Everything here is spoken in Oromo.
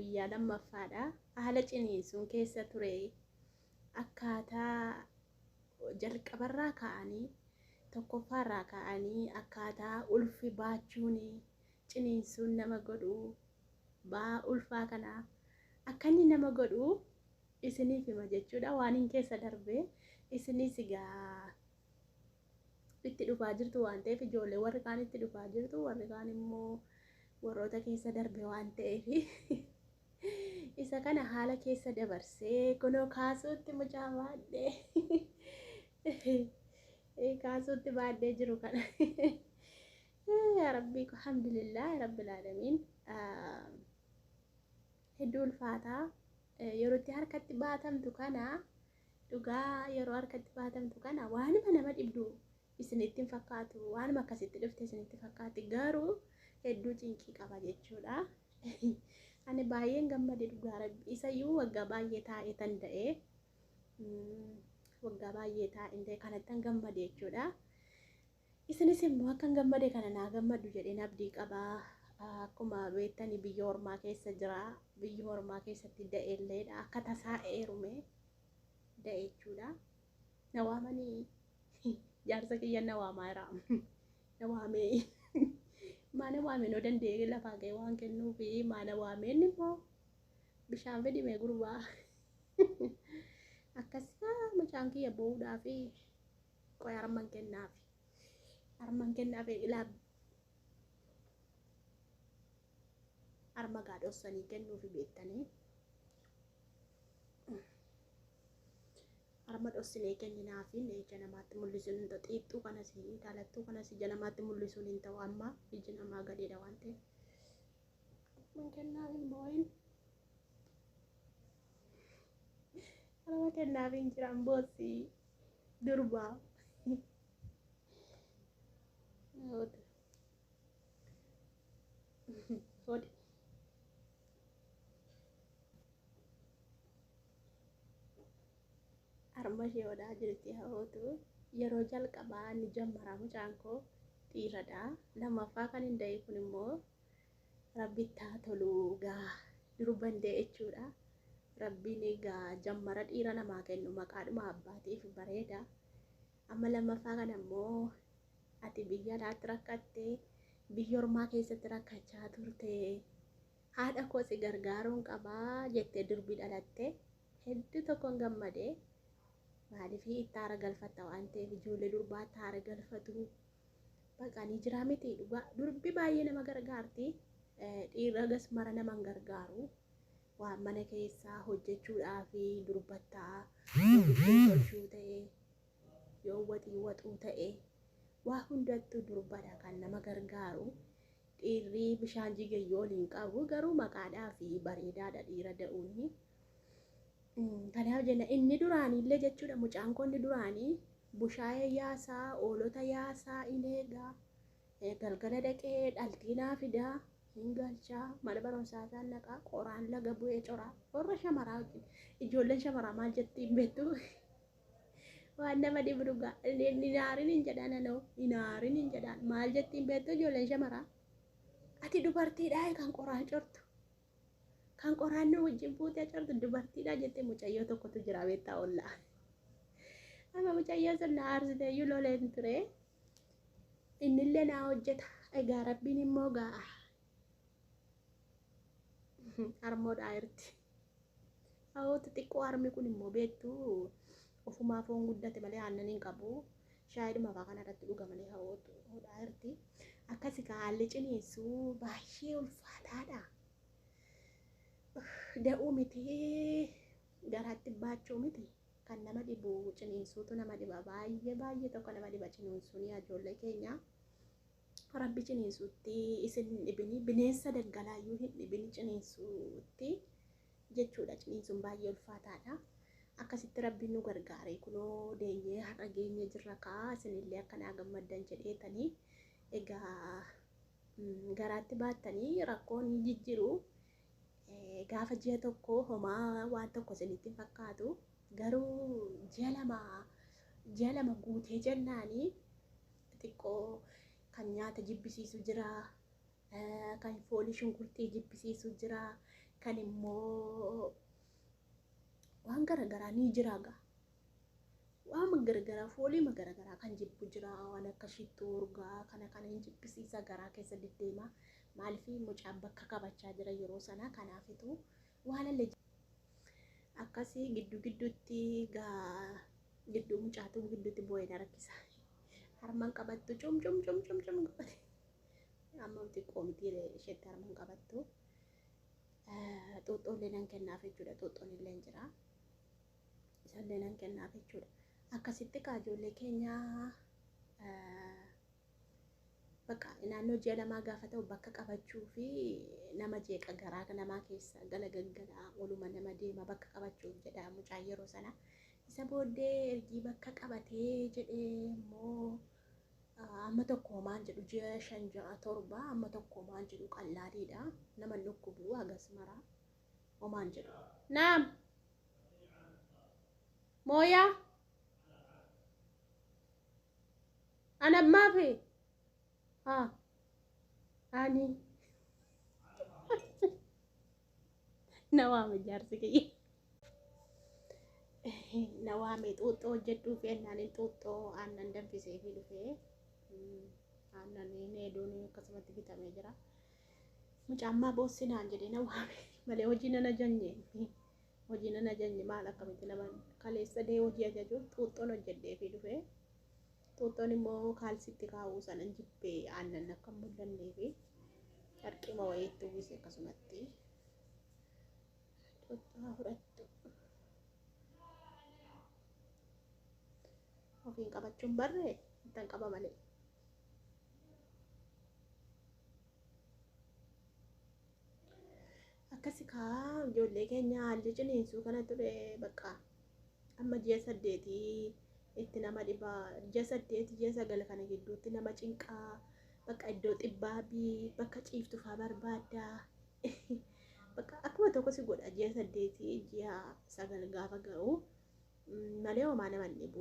Guyyaa lammaffaadha. Haala ciniinsuun keessa ture akkaataa jalqabarraa ka'anii, tokkoffaarraa ka'anii, akkaataa ulfi baachuun ciniinsuun nama godhu, ba'aa ulfaa kana akka inni nama godhu isiniif hima jechuudha. Waan hin keessa darbe isinis egaa itti dhufaa jirtu waan ta'eef, ijoollee warri kaan itti dhufaa jirtu, warri kaan immoo warroota keessa darbe waan ta'eef, isa kana haala keessa dabarsee kunoo kaasuutti mucaa baadhee, kaasuutti baadhee jiru kana. Yaa Rabbii, alhamdulillah rabbil aalamiin. Hedduu ulfaataa yeroo itti harkatti baatamtu kana, dhugaa yeroo harkatti baatamtu kana waanuma nama dhibdu isinitti hin fakkaatu, waanuma akkasitti dhufte isinitti fakkaatti, garuu hedduu cinqii qaba jechuudha. Ani baay'een gammade dhugaa Rabbi. Isayyuu waggaa baay'ee taa'ee danda'ee, waggaa baay'ee taa'ee ta'e kanattan gammade jechuudha. Isinis immoo akkan gammade kana naa gammaddu jedheen abdii qabaa. Akkuma beektani biyya ormaa keessa jira. Biyya ormaa keessatti da'elleedha. Akka tasaa eerume da'e jechuudha. Na waamanii, jaarsa kiyya na waamaa jira. Na waamee, maana waamee noo danda'ee lafaa ga'ee waan kennuufi maana waamee, inni immoo bishaan fidimee gurbaa. Akkas mucaan kiyya boo'uudhaafi qoy harman kennaafi. Harman kennaafi, ilaa harma gaa dhossanii kennuufi beektanii. Harma dhossinee kenninaafi ija namaatti mul'isuun hin ta'u. Xiixxuu kanas, dhalattuu kanas ija namaatti mul'isuun hin ta'u, amma iji namaa gadeedha waan ta'eef. Harman kennaaf hin boo'in. Harma kennaaf hin jiran, boossi durbaa. Hodi. Harma ishee hodhaa jirti hawwatu. Yeroo jalqabaa ni jammaraa mucaan koo dhiiradha. Lammaffaa kan hin da'e kun immoo Rabbitti haa tolu gaa durban da'e jechuudha. Rabbiin egaa jammara dhiira namaa kennu maqaadhuma abbaatiif bareeda. Amma lammaffaa kana immoo ati biyya alaatti rakkatte, biyya ormaa keessatti rakkachaa turte, haadha koo si gargaaruun qabaa jettee durbi dhalatte, hedduu tokkoon gammade. Maaliif, itti haara galfatta waan ta'eef, ijoollee durbaa itti haara galfatu. Baqanii jiraa miti, dhugaa durbi baay'ee nama gargaarti. Dhiirra gas mara nama hin gargaaru. Waan mana keessaa hojjechuudhaa fi durbattaa yoo biddeen tolchuu ta'e, yoo waxii waxuu ta'e, waa hundattuu durbadha kan nama gargaaru. Dhiirri bishaan jigeyyoo waliin qabu, garuu maqaadhaa fi bareedaadha dhiira da'uuni. Kanaaf jenna inni duraaniillee jechuudha, mucaan koo inni duraanii bushaayee yaasaa, hoolota yaasaa, in eegaa, galgala dhaqee dhaltii naa fidaa, hin galchaa, mana barumsaa isaan naqaa, qoraan laga bu'ee coraa. Warra shamaraa wajjin, ijoolleen shamaraa maal jetti hin beektu. Waan nama dhibu dhugaa. Hin aarin hin jedhaan, anoo hin aarin hin jedhaan. Maal jetti hin beektu ijoolleen shamaraa? Ati dubartiidhaa kan qoraan cortu. Kan qoraan nu wajjin fuutee cortu dubartiidhaa jettee, mucayyoo tokkotu jira beektaa ollaa. Amma mucayyoo sun na aarsite iyyuu loleen ture. Innillee naa hojjeta. Egaa Rabbiin immoo ga'a. Harmoodhaa jirti. Hawwatu xiqqoo harmi kun immoo beektu ofumaa foon guddate malee aannan hin qabu. Shaayidhuma afaa kana irratti dhuga malee hawwatu hodhaa jirti. Akkasi ka haalli ciniinsuu baay'ee ulfaataadha. Da'uu miti, garaatti baachuu miti, kan nama dhibu ciniinsuutu nama dhiba, baay'ee baay'ee tokko nama dhiba ciniinsuun. Yaa ijoollee keenya, Rabbi ciniinsuutti isin hin dhibini, bineensa daggalaayyuu hin dhibini ciniinsuutti jechuudha. Ciniinsuun baay'ee ulfaataadha. Akkasitti Rabbiin nu gargaare, kunoo deenyee har'a geenye jirra kaa, isinillee akkanaa gammaddan jedheetanii. Egaa garaatti baattanii rakkoon jijjiru gaafa ji'a tokko homaa waan tokko isinitti hin fakkaatu, garuu ji'a 2 guutee jennaanii xiqqoo kan nyaata jibbisiisu jira, kan foolii shunkurtii jibbisiisu jira. Kan immoo waan garagaraa ni jira gaa. Waan garagaraa fooliima garagaraa kan jibbu jira. Waan akka shittoo urgaa kana kana hin jibbisiisa garaa keessa deddeema. Maaliif mucaan bakka qabachaa jira yeroo sana kanaafitu waan illee akkasii gidduu gidduutti gaa gidduu mucaatu gidduutti boo'ee na rakkisa. Harman qabattu cum cum cum cum cum godhe. Amma xiqqoo miti isheetti harman qabattu. Xuuxxoollee nan kennaaf jechuudha. Xuuxxoon illee jira. Isallee nan kennaaf jechuudha. Akkasitti kaa ijoollee keenya bakka naannoo ji'a 2 gaafa ta'u bakka qabachuu fi nama jeeqa garaa namaa keessa gala gaggalaa oluma nama deema bakka qabachuuf jedha mucaan yeroo sana. Isa booddee ergii bakka qabatee jedhee immoo amma tokko homaan jedhu ji'a 5 6 7 amma tokko homaan jedhu qallaaliidha. Nama dhukkubu hagas mara homaan jedhu. Naam! Mooyaa! Ana maafi? Haa. Ani. Na waame jaarsi kiyya. Na waame xuuxxoo hojjedhuu fi ennaan xuuxxoo aannan danfisee fi dhufee. Aannan heeduun akkasumatti bitamee jira. Mucaan boossinaan jedhee na waame malee hojii nan ajajne. Hojii nan ajajne maal akkamitti nama kaleessa dee hojii ajajuuf xuuxxoon hojjedhee fi dhufee. Xuuxxoon immoo kaalsitti kaa'uu sana jibbee aannan akka hin mul'annee fi carqima wayiitti uwwise akkasumatti. Xuuxxoo fudhattu. Ofiin qabachuun barree ittan qaba malee. Akkasi kaa ijoollee keenya haalli ciniinsuu kana ture bakka amma ji'a 8 itti nama dhibaa ji'a 8 ji'a 9 kana gidduutti nama cinqaa bakka iddoo xibbaabii bakka ciiftu faa barbaaddaa bakka akkuma tokko si godha ji'a 8 ji'a 9 gaafa ga'u malee homaa nama hin dhibu.